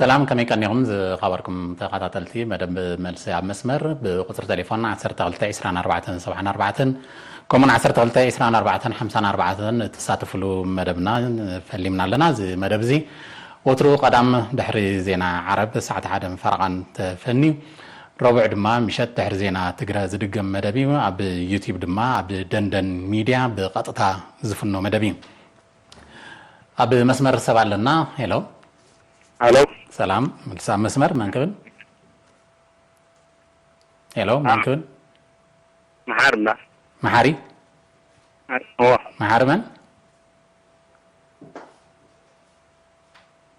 ሰላም፣ ከመይ ቀኒኹም ዝኸበርኩም ተኸታተልቲ መደብ መልሲ ኣብ መስመር? ብቁጽሪ ቴሌፎን ዓሰርተ ክልተ ዕስራን ኣርባዕተን ሰብዓን ኣርባዕተን፣ ከምኡውን ዓሰርተ ክልተ ዕስራን ኣርባዕተን ሓምሳን ኣርባዕተን እትሳተፍሉ መደብና ፈሊምና ኣለና። እዚ መደብ እዚ ወትሩ ቀዳም ድሕሪ ዜና ዓረብ ሰዓት ሓደ ፈረቓን ተፈንዩ፣ ረቡዕ ድማ ምሸት ድሕሪ ዜና ትግረ ዝድገም መደብ እዩ። ኣብ ዩቲዩብ ድማ ኣብ ደንደን ሚድያ ብቐጥታ ዝፍኖ መደብ እዩ። ኣብ መስመር ሰብ ኣለና። ሄሎ። ሄሎ። ሰላም፣ መልሲ ኣብ መስመር መን ክብል? ሄሎ፣ መን ክብል? መሓሪ እምበር። መሓሪ? እወ። መሓሪ መን?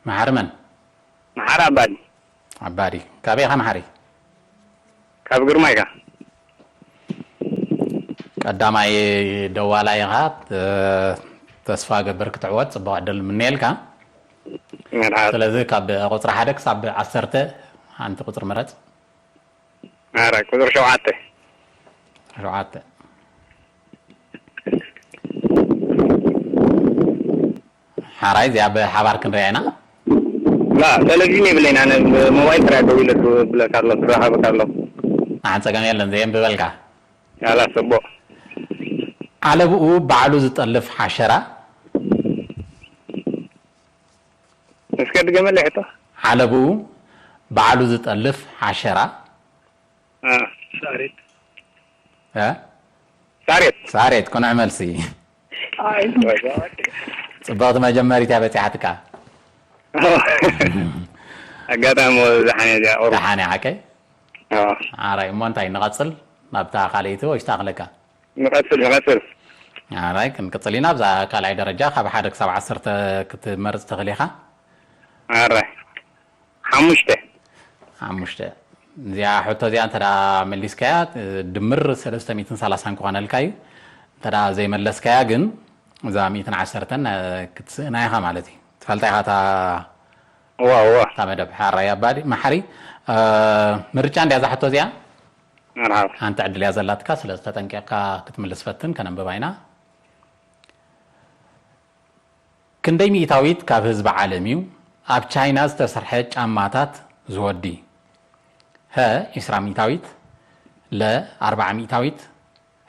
መሓሪ መን? መሓሪ ኣባዲ። ኣባዲ። ካበይ ኢኻ መሓሪ? ካብ ግርማይ ኢኻ? ቀዳማይ ደዋላይ ኢኻ። ተ-፣ ተስፋ ገብር ክትዕወት ጽቡቕ ዕድል ምንየልካ። መርሓባ። ስለዚ ካብ ቁጽሪ ሓደ ክሳብ ዓሰርተ ሓንቲ ቁጽሪ ምረጽ። ኣረ፣ ቁጽሪ ሸውዓተ። ሸውዓተ። ሓራይ፣ እዚኣ ብሓባር ክንሪኣ ኢና። ላ፣ ቴሌቪዥን የብለይን፣ ኣነ ብሞባይል ጥራይ ደው ኢለ ክብለካ ኣሎ፣ ክረኻበካ ኣሎ። ንሓን ጸገም የለን፣ ዘየንብበልካ። ያላ፣ ጽቡቕ። ዓለብኡ ባዕሉ ዝጠልፍ ሓሸራ። እስከ ድገመለይ ሕቶ። ዓለብኡ ባዕሉ ዝጠልፍ ሓሸራ። እ። ሳሬት። እ? ሳሬት። ሳሬት፣ ቅኑዕ መልሲ። ኣይ፣ ጽብቕቲ መጀመሪት እያ በጺሓትካ። ኣጋጣሚ ዝሓነ እዚኣ ቁሩብ። ደሓን እያ፣ ሓቀይ? ኣዎ። ኣራይ፣ እሞ እንታይ ንቐጽል? ናብታ ካልኣይቲ ወይስ ታኽለካ? ንቐጽል፣ ንቐጽል። ኣራይ፣ ክንቅጽል ኢና። ኣብዛ ካልኣይ ደረጃ ካብ ሓደ ክሳብ ዓሰርተ ክትመርጽ ትኽእል ኢኻ። ኣራይ። ሓሙሽተ። ሓሙሽተ። እዚኣ ሕቶ እዚኣ እንተ ደኣ መሊስካያ፣ ድምር ሰለስተ ሚእትን ሰላሳን ክኾነልካ እዩ። እንተ ደኣ ዘይመለስካያ ግን፣ እዛ ሚእትን ዓሰርተን፣ እ፣ ክትስእና ኢኻ ማለት እዩ። ትፈልጣ ኢኻ እታ፣ እዋ፣ እዋ። እታ መደብ። ሓራይ ኣባዲ፣ መሓሪ፣ እ፣ ምርጫ እንድያ እዛ ሕቶ እዚኣ። መርሓባ። ሓንቲ ዕድል እያ ዘላትካ፣ ስለዚ ተጠንቂቕካ ክትምልስ ፈትን፣ ከነንብባ ኢና። ክንደይ ሚእታዊት ካብ ህዝቢ ዓለም እዩ ኣብ ቻይና ዝተሰርሐ ጫማታት ዝወዲ? ሀ፣ ዒስራ ሚእታዊት፣ ለ፣ ኣርብዓ ሚእታዊት፣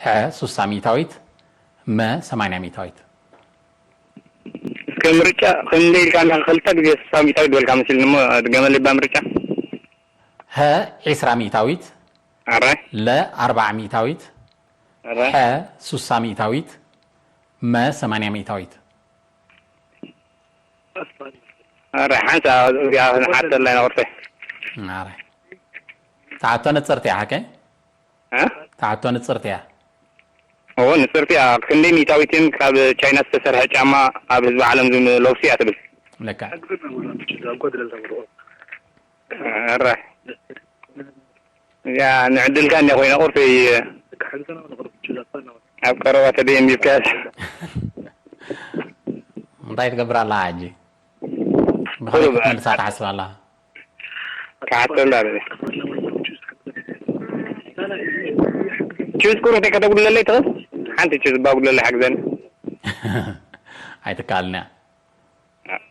ሐ፣ ሱሳ ሚእታዊት፣ መ፣ ሰማንያ ሚእታዊት። እስከ ምርጫ ክንደይ ኢልካ? ክልተ ግዜ ሱሳ ሚእታዊት ዝበልካ መሲልኒ እሞ ድገመለይ እባ ምርጫ። ሀ፣ ዒስራ ሚእታዊት፣ ኣረ። ለ፣ ኣርብዓ ሚእታዊት፣ ኣረ። ሐ፣ ሱሳ ሚእታዊት፣ መ፣ ሰማንያ ሚእታዊት። ኣረ፣ ሓንሳ እዚኣ ክንሓተላ ኢና ቁርሰይ። ኣረ። ተሓቶ ንጽርቲ እያ፣ ሓቀይ? እ? ተሓቶ ንጽርቲ እያ። ኦ፣ ንጽርቲ እያ። ክንደይ ሚእታዊትን ካብ ቻይና ዝተሰርሐ ጫማ ኣብ ህዝቢ ዓለም ዝም-፣ ለብሱ እያ ትብል? ልክዕ። ኣረ። እዚኣ ንዕድልካ እንድያ ኮይና ቁርሰይ ኣብ ቀረባ ተደየንቢብካያ። እንታይ ትገብር ኣላ ሕጂ? ብኸመይ ኩሉ ክትመልሳ ትሓስብ ኣላ? ክሓተላ ኣለ። ቹዝ ቁሩብ እንተይ ከተጉድለለይ ትኽእል? ሓንቲ ቹዝ እባ ጉድለለይ ሓግዘኒ። ኣይትከኣልን እያ።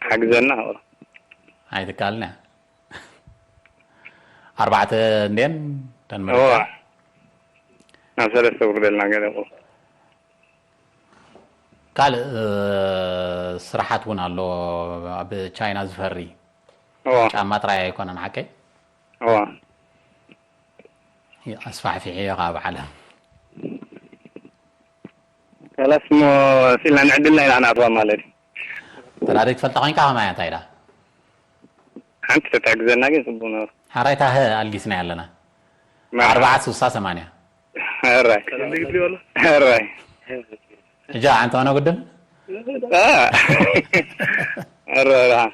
ሓግዘና። ኣይትከኣልን እያ። ኣርባዕተ እንድየን ተን እዋ። ምርጫ። ናብ ሰለስተ ውርደልና ገለ እኮ። ካልእ፣ እ፣ ስራሓት እውን ኣሎ ኣብ ቻይና ዝፈሪ። እዋ። ጫማ ጥራይ ኣይኮነን፣ ሓቀይ? እዋ። ኣስፋሕፊሕዮ ካብ ዓለም። ከላስ እሞ፣ ሲልና ንዕድልና ኢና ክንኣትዋ ማለት እዩ። ተራደይ ትፈልጣ ኮይንካ ከማያ እንታይ ኢላ? ሓንቲ ተትሕግዘና ግን ጽቡቅ ነበረ። ሓራይ ታህ ኣልጊስና ኣለና። መርሓባ። ኣርባዓ ስሳ ሰማንያ። ሕራይ። ሕራይ። እጃ፣ ሓንቲ ሆነ ጉድል? አ። ሕራይ፣ ሕራይ።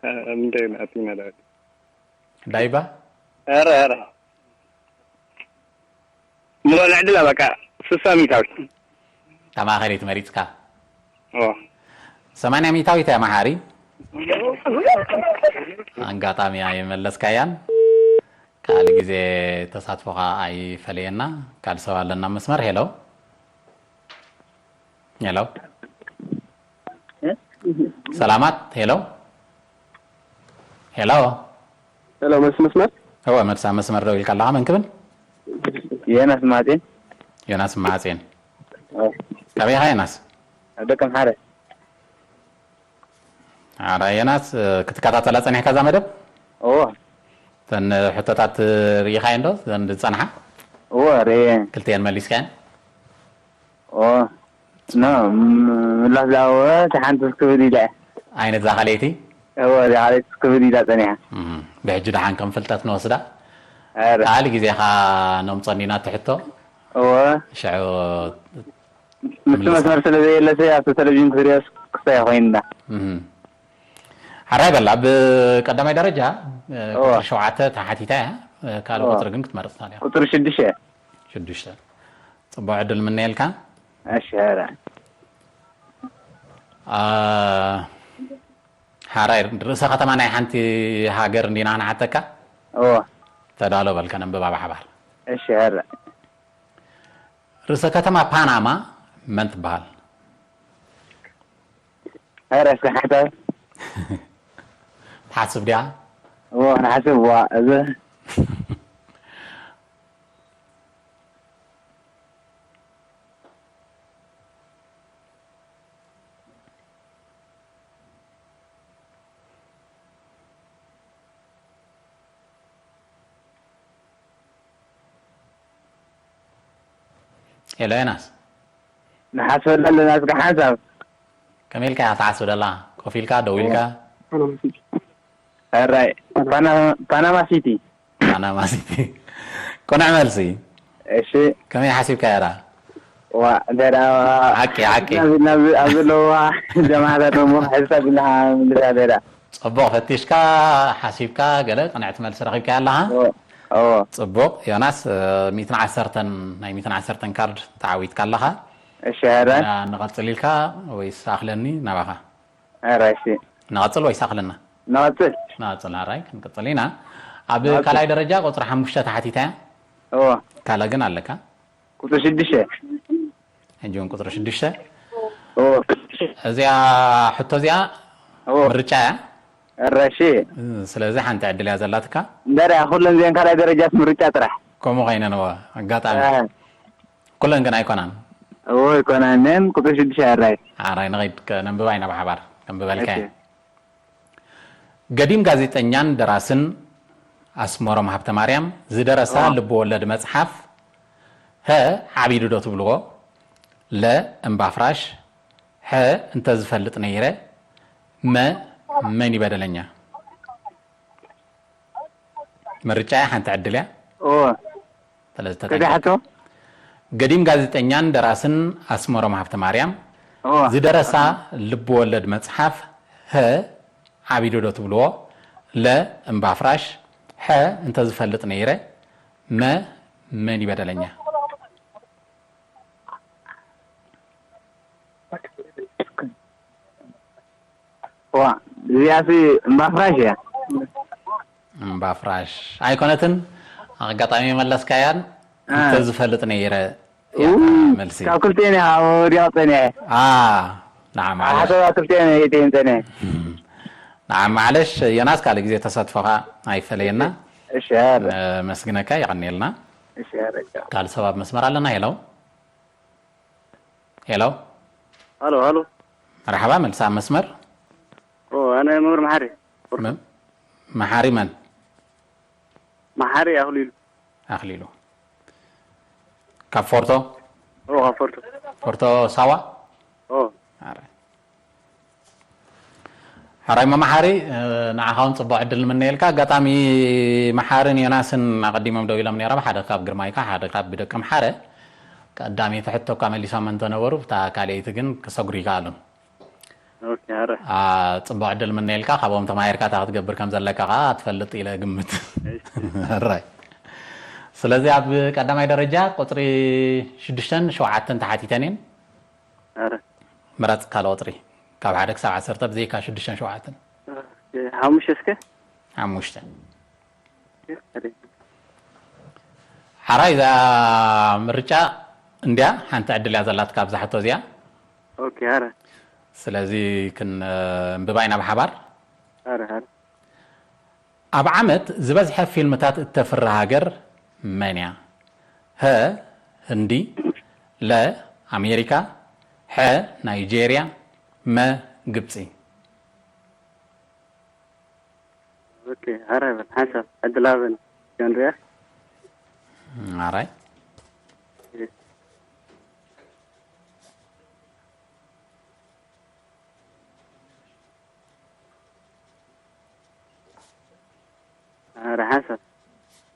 እ፣ እንደ ናቲና ዳዊት። ዳይባ? ኧረ፣ ኧረ። ሙሉ ዕድላ በቃ ስሳ ሚእታዊት። ተማኸሪት መሪጽካ? ኦ። ሰማንያ ሚእታዊት እያ መሓሪ። ኣጋጣሚ ኣይመለስካያን። ካልእ ግዜ ተሳትፎኻ ኣይፈለየና። ካልእ ሰብ ኣለና መስመር። ሄሎ። ሄሎ። እ? ሰላማት። ሄሎ፣ ሄሎ። ሄሎ፣ መልሲ መስመር። እወ፣ መልሳ መስመር ደው ኢልካ ኣለኻ። መን ክብል? ዮናስ ማጤን። ዮናስ ማጼን። እወ። ካበይ ኢኻ ዮናስ? ኣብ ደቀምሓረ። ኣረ ዮናስ፣ ክትከታተላ ጸኒሕካ እዛ መደብ? እወ። እተን ሕቶታት ርኢኻየን ዶ? እዘን ዝጸንሓ? እወ፣ ርኤየን። ክልቲኤን መሊስካየን? እወ። ኖ፣ ም-፣ ምላስ ዝሃበወ እቲ ሓንቲ ክብል ኢላ እያ። ዓይነት እዛ ካልኣይቲ? እወ፣ እዛ ካልኣይቲ ክብል ኢላ ጸኒሓ። እም፣ ብሕጂ ደሓን ከም ፍልጠት ንወስዳ። ኣረ። ካልእ ግዜኻ ነምጸኒና ትሕቶ። እወ። ሽዑ ንሱ ትምልሳ። መስመር ስለ ዘየለሰ ኣብቲ ቴሌቪዥን ክትሪኦ ክሳይ ኮይንና። እም። ሓራይ በላ፣ ኣብ ቀዳማይ ደረጃ፣ እ፣ እወ። ቁጽሪ ሸውዓተ ተሓቲታ እያ። እ፣ ካልእ እወ። ቁጽሪ ግን ክትመርጽ ትኽእል ኢኻ። ቁጽሪ ሽዱሽተ። ሽዱሽተ። ጽቡቕ ዕድል ምነየልካ። እሺ፣ ሄረ። አ፣ ሓራይ፣ ርእሰ ከተማ ናይ ሓንቲ ሃገር እንዲና ንሓተካ? እወ። ተዳሎ በል፣ ከነንብባ ብሓባር። እሺ፣ ሄረ። ርእሰ ከተማ ፓናማ መን ትበሃል? ሄረ፣ እስከ ሓሳብ። ትሓስብ ድያ? እወ፣ ንሓስብ፣ ዋ፣ እዚ ሄሎ ዮናስ። ንሓስበላ ኣለና፣ እስከ ሓንሳብ። ከመይ ኢልካ ኢኻ ትሓስብ ደላ? ኮፍ ኢልካ፣ ደው ኢልካ? ሕራይ፣ ፓና-፣ ፓናማ ሲቲ። ፓናማ ሲቲ። ቅኑዕ መልሲ። እሺ። ከመይ ሓሲብካያ ደኣ? ዋ፣ እንታይ ደኣ፣ ሓቂ፣ ሓቂ። ናብ፣ ናብ፣ ኣብ ዘለዋ ጀማዓታት እሞ ሕሳብ ኢልና ምልሳ እንታይ ደኣ? ጽቡቕ ፈቲሽካ፣ ሓሲብካ፣ ገለ ቅንዕቲ መልሲ ረኺብካያ ኣለኻ? እዎ፣ እዎ። ጽቡቕ። ዮናስ፣ እ፣ ሚእትን ዓሰርተን፣ ናይ ሚእትን ዓሰርተን ካርድ ተዓዊትካ ኣለኻ። እሺ፣ ሕራይ። እና ንቐጽል ኢልካ ወይስ ኣኽለኒ ናባኻ? ሕራይ፣ እሺ። ንቐጽል ወይስ ኣኽለና? ንቐጽል። ንቐጽል፣ ሕራይ፣ ክንቅጽል ኢና። ኣብ ንቐጽል። ካልኣይ ደረጃ ቁጽሪ ሓሙሽተ ተሓቲታ እያ። እዎ። ካልእ ግን ኣለካ? ቁጽሪ ሽዱሽተ። ሕጂ እውን ቁጽሪ ሽዱሽተ። እዎ። እዚኣ ሕቶ እዚኣ እዎ። ምርጫ እያ። ሕራይ፣ እሺ። ስለዚ ሓንቲ ዕድል እያ ዘላትካ። እንዳ ደኣ፣ ኩለን እዚአን ካልኣይ ደረጃስ ምርጫ ጥራሕ። ከምኡ ኮይነን፣ እዎ፣ ኣጋጣሚ። እ። ኩለን ግን ኣይኮናን። እዎ፣ ኣይኮናን። ነን ቁጽሪ ሽዱሽተ ሕራይ። ሕራይ፣ ንኸይድ ከነንብባ ኢና ብሓባር። ከንብበልካ እየ። እሺ። ገዲም ጋዜጠኛን ደራስን ኣስመሮም ሃብተማርያም ዝደረሳ ኣዋ። ልብ ወለድ መጽሓፍ፣ ሀ፣ ዓቢዱ ዶ ትብልዎ? ለ፣ እምባ ፍራሽ፣ ሐ፣ እንተ ዝፈልጥ ነይረ፣ መ፣ መን ይበደለኛ? ምርጫ እያ፣ ሓንቲ ዕድል እያ። እዎ። ስለዚ ተጠንቀቅ። ከዚኣ ሕቶ? ገዲም ጋዜጠኛን ደራስን ኣስመሮም ሃብተማርያም እዎ። ዝደረሳ ልብ ወለድ መጽሓፍ፣ ሀ፣ ዓቢዱ ዶ ትብልዎ? ለ፣ እምባ ፍራሽ፣ ሐ፣ እንተ ዝፈልጥ ነይረ፣ መ፣ መን ይበደለኛ? ዋ፣ እዚኣሲ እምባ ፍራሽ እያ። እምባ ፍራሽ ኣይኮነትን። ኣጋጣሚ መለስካያን አ። እንተ ዝፈልጥ ነይረ እያ ኡ፣ መልሲ። ካብ ክልቴን እያ፣ ካብ ወዲያ ጸኒሐ። አ፣ ንዓ ማዕለሽ። ሓሳብ ክልቴን እያ፣ እቴን ጸኒሐ። ንዓ ማዕለሽ፣ ዮናስ፣ ካልእ ግዜ ተሳትፎኻ ኣይፈለየና። እሺ፣ ኧረ። ነመስግነካ፣ የቐንየልና። እሺ፣ ኧረ። ካልእ ሰብ ኣብ መስመር ኣለና። ሄሎ። ሄሎ። ሃሎ፣ ሃሎ። መርሓባ፣ መልሲ ኣብ መስመር። ኦ፣ ኣነ መምህር መሓሪ። መ-፣ መሓሪ መን? መሓሪ ኣኽሊሉ። ኣኽሊሉ። ካብ ፎርቶ? ኦ፣ ካብ ፎርቶ። ፎርቶ ሳዋ? ኦ። ኣረ። ሕራይ መማሓሪ፣ እ፣ ንዓኻ እውን ጽቡቕ ዕድል ንምነየልካ። ኣጋጣሚ መሓርን ዮናስን ኣቐዲሞም ደው ኢሎም ነይሮም፣ ሓደ ካብ ግርማይካ፣ ሓደ ካብ ደቀምሓረ። ቀዳመይቲ ሕቶ እኳ መሊሶም እንተነበሩ፣ እታ ካልኣይቲ ግን ክሰግሩ ይከኣሉን። ኦኬ፣ ሕራይ። አ፣ ጽቡቕ ዕድል ምነየልካ። ካብኦም ተማሂርካ እንታይ ክትገብር ከም ዘለካ ከኣ ትፈልጥ ኢለ እግምት። እሺ። ሕራይ። ስለዚ ኣብ ቀዳማይ ደረጃ ቁጽሪ ሽዱሽተን ሸውዓተን ተሓቲተን እየን። ኣረ። ምረጽ ካልእ ቁጽሪ። ካብ ሓደ ክሳብ ዓሰርተ ብዘይካ ሽዱሽተን ሸውዓተን። ኦኬ፣ ሓሙሽተ እስከ? ሓሙሽተ። ኦኬ፣ ኣረ። ሓራይ እዛ ምርጫ እንድያ ሓንቲ ዕድል እያ ዘላትካ ኣብዛ ሕቶ እዚኣ። ኦኬ፣ ኣረ። ስለዚ ክንንብባ ኢና ብሓባር። ሀረ ሀረ ኣብ ዓመት ዝበዝሐ ፊልምታት እተፍሪ ሃገር መን እያ? ሀ ህንዲ፣ ለ ኣሜሪካ፣ ሐ ናይጄርያ፣ መ ግብፂ። ኦኬ ሀረ በል ሓንሳብ ዕድል ሃበኒ። ክንሪኣ። ኣራይ ርሓሰ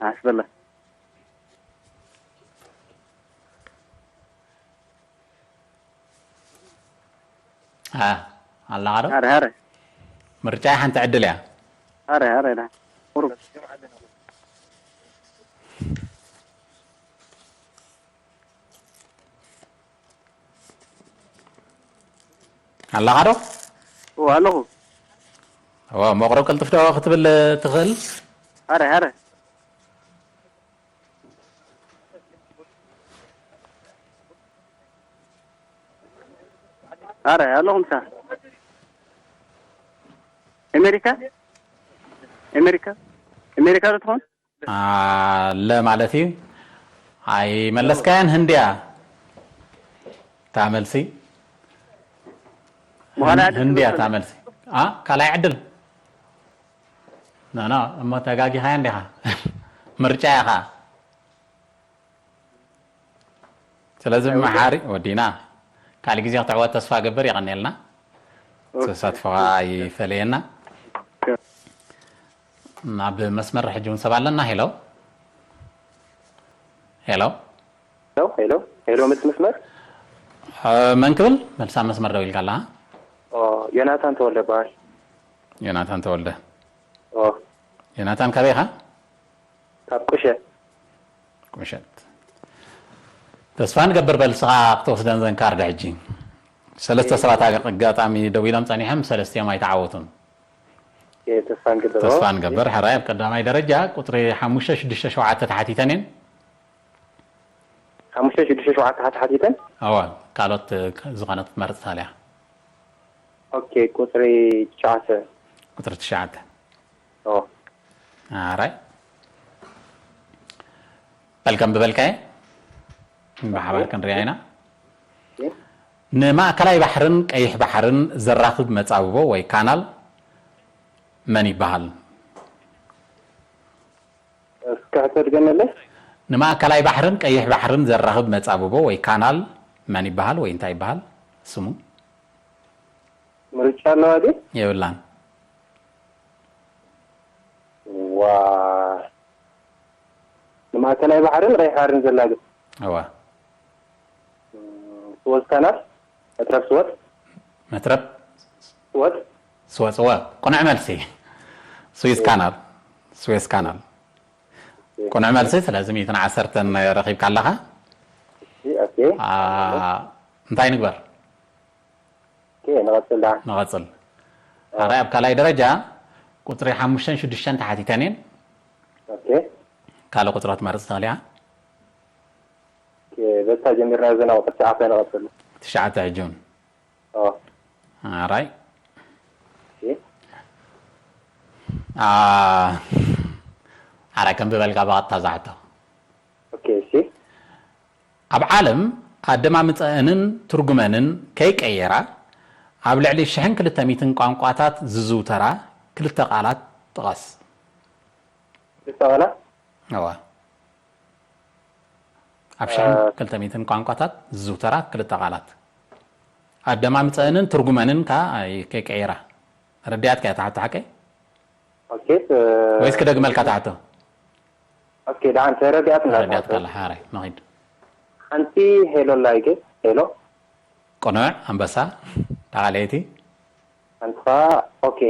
ኣስበላ ኣላኻዶ ሀረ ሀረ ምርጫ ሓንቲ ዕድል እያ። ሀረ ሀረ ዳ ቁሩብ ኣለኻዶ ኣለኹ እዋ መቕረብ ቅልጥፍ ዶ ክትብል ትኽእል? ሀረ ሀረ ሀረ ኣለኹ ምሳ ኣሜሪካ ኣሜሪካ ኣሜሪካ ዶ ትኾን? ለ ማለት እዩ። ኣይመለስካያን ህንድያ እታ መልሲ በኋላ ዕድል ህንድያ ትመልሰሉ። እታ መልሲ። አ ካልኣይ ዕድል ኖ ኖ እሞ ተጋጊኻያ እንዲኻ ምርጫ ኢኻ። ስለዚ መሓሪ ወዲና ካልእ ግዜ ክትዕወት ተስፋ ገብር። የቐንየልና ተሳትፎኻ ኣይፈለየና። ናብ መስመር ሕጂ እውን ሰብ ኣለና። ሄሎ ሄሎ ሄሎ ሄሎ ሄሎ ምስ መስመር መን ክብል መልሳ መስመር ደው ኢልካ ኣለኻ። ዮናታን ተወልደ በሃል። ዮናታን ተወልደ ኦ ዮናታን ካበይ ኢኻ? ካብ ቁሸት ቁሸት ተስፋ ንገብር በልስኻ ክትወስደን ዘን ካርድ ሕጂ ሰለስተ ሰባት ኣጋጣሚ ደው ኢሎም ጸኒሖም ሰለስቲኦም ኣይተዓወቱን። ተስፋ ንገብር ተስፋ ንገብር ሕራይ ኣብ ቀዳማይ ደረጃ ቁፅሪ ሓሙሽተ ሽዱሽተ ሸውዓተ ተሓቲተን እየን። ሓሙሽተ ሽዱሽተ ሸውዓተ ሓቲተን ኣዋ ካልኦት ዝኾነት ክትመርፅ ታልያ ኦኬ ቁፅሪ ትሽዓተ ቁፅሪ ትሽዓተ ኦ ኣራይ በልከም ብበልካየ ብሓባር ክንሪኣ ኢና። ንማእከላይ ባሕርን ቀይሕ ባሕርን ዘራኽብ መጻብቦ ወይ ካናል መን ይበሃል? እስከ ሕቶ ድገመለይ። ንማእከላይ ባሕርን ቀይሕ ባሕርን ዘራኽብ መጻብቦ ወይ ካናል መን ይበሃል ወይ እንታይ ይበሃል ስሙ? ምርጫ ኣለዋ ድዩ? የብላን። ዋ ንማእከላይ ባሕርን ቀይሕ ባሕርን ዘላግብ እዋ ስወዝ ካናል መትረብ ስወዝ መትረብ ስወዝ ስወጽወ ቁኑዕ መልሲ ስዊዝ ካናል ስዌዝ ካናል ቁኑዕ መልሲ። ስለዚ ሚእትን ዓሰርተን ረኺብካ ኣለኻ። ኦኬ አ፣ እንታይ ንግበር? ኦኬ ንቐጽል ዳ ንቐጽል። ኣራይ ኣብ ካልኣይ ደረጃ ቁፅሪ ሓሙሽተን ሽዱሽተን ተሓቲተን እየን። ኦኬ ካልእ ቁፅሪ ክትመርፅ ትኽእል እያ። ኦኬ በታ ጀሚርና ዘና ቁፅሪ ትሽዓተ ንቐጽል። ትሽዓተ ሕጂ እውን ኦ ኣራይ ኦኬ አ፣ ኣራይ ከም ዝበልካ ብቐጥታ ዛሕቶ ኦኬ እሺ ኣብ ዓለም ኣደማምፀአንን ትርጉመንን ከይቀየራ ኣብ ልዕሊ ሽሕን ክልተ ሚእትን ቋንቋታት ዝዝውተራ ክልተ ቃላት ጥቐስ። ክልተ ቃላት እዋ ኣብ ሽሕን ክልተ ሚእትን ቋንቋታት ዝዝውተራ ክልተ ቃላት ኣደማምፀአንን ትርጉመንን ከ ከይቀየራ ረዲኣትካ እያ ትሓቶ ሓቀይ ኦኬ ወይስ ክደግመልካ ትሓቶ? ኦኬ ደሓን ተረዲኣትና ረዲኣትካ ኣላ ሓራይ ንኺድ ሓንቲ ሄሎ ላይክ ሄሎ ቅኑዕ ኣንበሳ ዳኻለይቲ ሓንቲ ኸዓ ኦኬ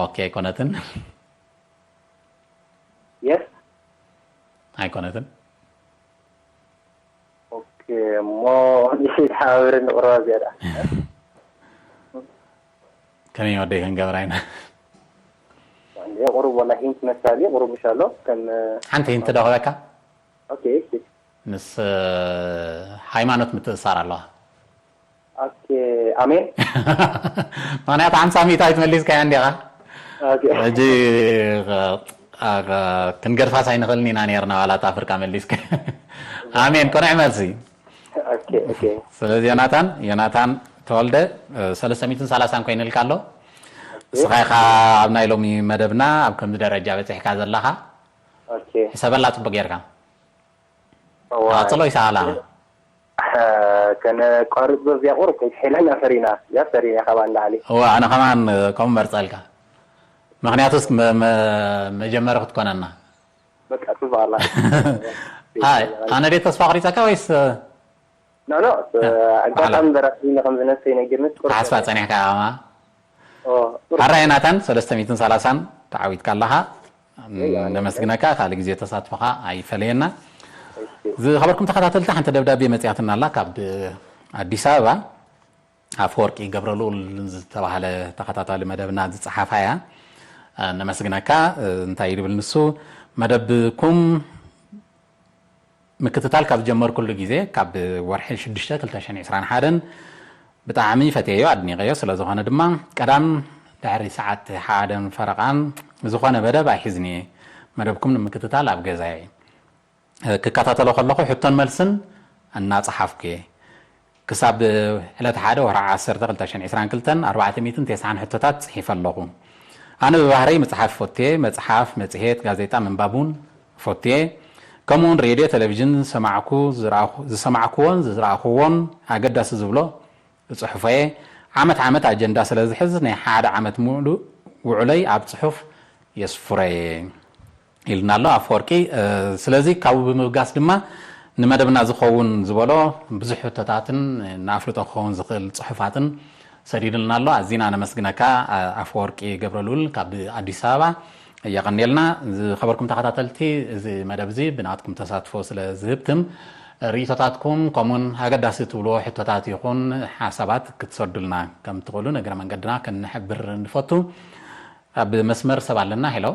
ኦኬ ኣይኮነትን የስ ኣይኮነትን ኦኬ እሞ ንእሽተይ ተሓባበረ ንቕረባ ዝያዳ ከመይ ወደይ ክንገብራ ኢና ቁሩብ ወላ ሂንት መሳሊ ቁሩብ ምሻሎ ከም ሓንቲ ሂንት ዶ ክበካ ኦኬ እሺ ምስ ሃይማኖት ምትእሳር ኣለዋ። ኦኬ፣ ኣሜን። ምክንያቱ ሓምሳ ሚእታዊት መሊስካያ እንዲኻ። ኦኬ። ሕጂ ክንገድፋስ ኣይንኽእልን ኢና ነርና፣ ዋላ እታ ፍርቃ መሊስካ። ኣሜን፣ ቅኑዕ መልሲ። ኦኬ፣ ኦኬ። ስለዚ ዮናታን፣ ዮናታን ተወልደ፣ ሰለስተ ሚእትን ሰላሳን ኮይኑልካ ኣሎ። ንስኻ ኢኻ ኣብ ናይ ሎሚ መደብና ኣብ ከምዚ ደረጃ በፂሕካ ዘለኻ። ኦኬ። ሕሰበላ ፅቡቅ ጌርካ። እዋ። ቀፅሎ ይሰኣላ። ከነቋርፅ በዚያ ቁሩብ ከይትሒለና ፈሪና። ያ ፈሪና ካብ ንላዕሊ። እዋ፣ ኣነ ከማን ከምኡ መርፀልካ። ምክንያቱስ መ- መ- መጀመሪ ክትኮነና። በቃ፣ ፅቡቅ ኣላ። ኣይ፣ ኣነ ደ ተስፋ ኣቑሪፀካ ወይስ? ኖ፣ ኖ፣ ኣጋጣሚ በራስኒ ከም ዝነሰይ ነጊርኒ ቁሩብ ሓስባ ፀኒሕካ ኣማ። ኦ፣ ቁሩብ ሓራይ ናታን ሰለስተ ሚእትን ሰላሳን ተዓዊትካ ኣለኻ። ነመስግነካ። ካልእ ግዜ ተሳትፎኻ ኣይፈለየና። ዝኸበርኩም ተኸታተልቲ፣ ሓንቲ ደብዳቤ መፅያትና ኣላ ካብ ኣዲስ ኣበባ። ኣፈወርቂ ገብረልኡል ዝተባህለ ተኸታታሊ መደብና ዝፀሓፋ እያ። ነመስግነካ። እንታይ ይብል ንሱ? መደብኩም ምክትታል ካብ ዝጀመርኩሉ ግዜ ካብ ወርሒ ሽዱሽተ ክልተ ሽሕን ዕስራን ሓደን ብጣዕሚ ፈትየዮ ኣድኒቐዮ። ስለ ዝኾነ ድማ ቀዳም ድሕሪ ሰዓት ሓደን ፈረቓን ዝኾነ መደብ ኣይሕዝን እየ። መደብኩም ንምክትታል ኣብ ገዛይ ክከታተሎ ከለኹ ሕቶን መልስን እናፀሓፍኩ እየ። ክሳብ ዕለት ሓደ ወርሒ ዓሰርተ ክልተ ሽሕን ዕስራን ክልተን ኣርባዕተ ሚእትን ተስዓን ሕቶታት ፅሒፈ ኣለኹ። ኣነ ብባህረይ መፅሓፍ ፎቴ፣ መፅሓፍ፣ መፅሄት፣ ጋዜጣ ምንባብ እውን ፎቴ። ከምኡውን ሬድዮ፣ ቴሌቪዥን ዝሰማዕኩ ዝረኣኹ- ዝሰማዕኩዎን ዝረኣኹዎን ኣገዳሲ ዝብሎ እፅሑፈየ። ዓመት ዓመት ኣጀንዳ ስለ ዝሕዝ ናይ ሓደ ዓመት ሙሉእ ውዕለይ ኣብ ፅሑፍ የስፍረየ። ኢልና ኣሎ ኣፈወርቂ። ስለዚ ካብኡ ብምብጋስ ድማ ንመደብና ዝኸውን ዝበሎ ብዙሕ ሕቶታትን ንኣፍልጦ ክኸውን ዝኽእል ፅሑፋትን ሰዲዱልና ኣሎ። ኣዚና ነመስግነካ ኣፈወርቂ ገብረልኡል ካብ ኣዲስ ኣበባ። የቐንየልና። ዝኸበርኩም ተኸታተልቲ፣ እዚ መደብ እዚ ብናትኩም ተሳትፎ ስለ ዝህብትም ርእይቶታትኩም ከምኡን ኣገዳሲ ትብልዎ ሕቶታት ይኹን ሓሳባት ክትሰዱልና ከም ትኽእሉ ንእግረ መንገድና ክንሕብር ንፈቱ። ኣብ መስመር ሰብ ኣለና። ሄሎ።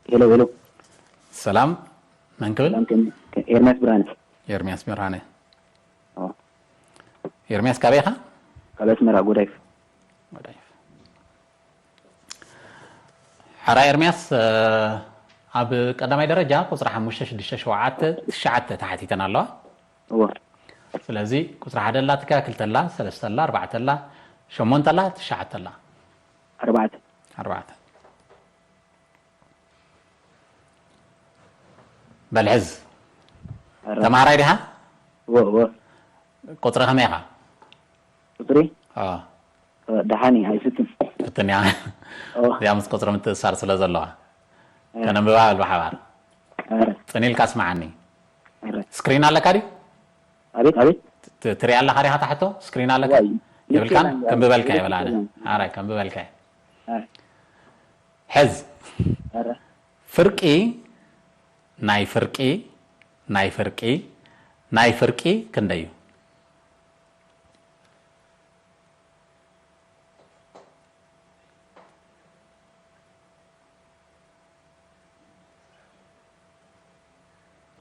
ሄሎ ሄሎ። ሰላም፣ መን ክብል? ኤርሚያስ ብርሃነ። ኤርሚያስ ብርሃነ። ኤርሚያስ ካበይ ኢኻ? ካብ ኣስመራ ጎዳይፍ። ጎዳይፍ። ሓራ ኤርሚያስ፣ ኣብ ቀዳማይ ደረጃ ቁፅሪ ሓሙሽተ ሽዱሽተ ሸውዓተ ትሽዓተ ተሓቲተን ኣለዋ። እዎ። ስለዚ ቁፅሪ ሓደ ኣላትካ፣ ክልተ ኣላ፣ ሰለስተ ኣላ፣ ኣርባዕተ ኣላ፣ ሸሞንተ ኣላ፣ ትሽዓተ ኣላ። ኣርባዕተ። ኣርባዕተ። በል ሕዝ። ተማሃራይ ዲኻ? እዎ እዎ። ቁፅሪ ከመይ ኢኻ? ቁፅሪ? ደሓን እየ፣ ኣይፍትን። ፍትን እያ። እዚኣ ምስ ቁፅሪ ምትእሳር ስለ ዘለዋ። ከነንብባ በል ብሓባር። ፅን ኢልካ ስምዓኒ። ስክሪን ኣለካ ድዩ? ኣቤት ኣቤት። ትሪኣ ኣለኻ ዲኻ ታሕቶ? ስክሪን ኣለካ? የብልካን? ከንብበልካ የብላነ። ኣራይ ከንብበልካ። ሕዝ። ፍርቂ ናይ ፍርቂ ናይ ፍርቂ ናይ ፍርቂ ክንደይ እዩ?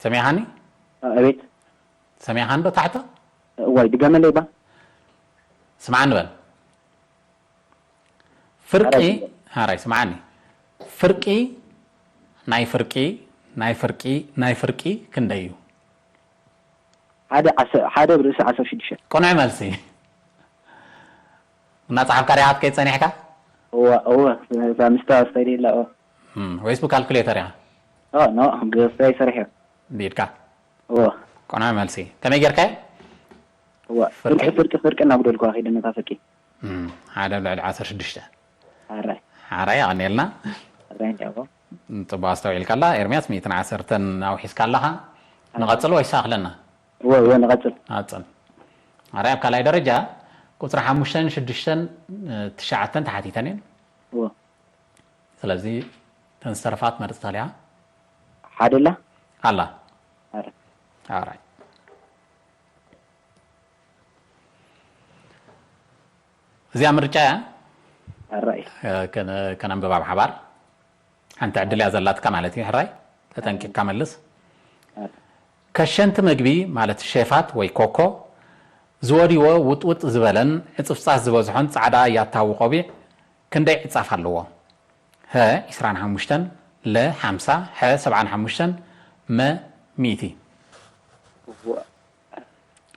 ሰሚዕኻኒ? ኣቤት። ሰሚዕኻኒ ዶ ታሕቶ? እዋይ፣ ድገመለይ ባ። ስምዓኒ በል። ፍርቂ፣ ሓራይ ስምዓኒ። ፍርቂ ናይ ፍርቂ ናይ ፍርቂ ናይ ፍርቂ ክንደይ እዩ? ሓደ ዓሰ- ሓደ ብርእሲ ዓሰርተ ሽዱሽተ። ቅኑዕ መልሲ። እናፀሓፍካ ዲኻ ክትከይድ ፀኒሕካ? እወ እወ፣ እዛ ምስታ ስታይል የላ። እወ። እም፣ ወይስ ብካልኩሌተር ኢኻ? ኖ፣ ገዝታ ይሰርሕ። ቢድካ? እወ። ቅኑዕ መልሲ። ከመይ ጌርካዮ? እወ። ፍርቂ ፍርቂ ፍርቂ እናጉደልኩ ከይደ ነታ ፍርቂ። እም፣ ሓደ ኣብ ልዕሊ ዓሰርተ ሽዱሽተ። ሓራይ። ሓራይ፣ የቐንየልና። ሓራይ እንዲያው። ጽቡቕ ኣስተውዒልካ ኣላ። ኤርምያስ፣ ሚእትን ዓሰርተን ኣውሒስካ ኣለኻ። ንቐጽል ወይስ ኣኽለና? እወ፣ እወ፣ ንቐጽል። ንቐጽል። ሓራይ፣ ኣብ ካልኣይ ደረጃ ቁጽሪ ሓሙሽተን ሽዱሽተን፣ እ፣ ትሽዓተን ተሓቲተን እየን። እወ። ስለዚ እተን ዝተረፋ ክትመርጽ ትኽእል ኢኻ። ሓደ ኣላ? ኣላ። ኣረ። ሓራይ። እዚኣ ምርጫ እያ። ኣራይ። እ፣ ከነ-፣ ከነንብባ ብሓባር። ሓንቲ ዕድል እያ ዘላትካ ማለት እዩ። ሕራይ፣ ተጠንቂቕካ መልስ። ኣረ። ከሸንቲ ምግቢ ማለት ሼፋት ወይ ኮኮ ዝወድይዎ ውጥውጥ ዝበለን ዕጽፍጻፍ ዝበዝሖን ጻዕዳ ያታዊ ቆቢዕ ክንደይ ዕጻፍ ኣለዎ? ሀ ዒስራን ሓሙሽተን፣ ለ ሓምሳ፣ ሐ ሰብዓን ሓሙሽተን፣ መ ሚእቲ።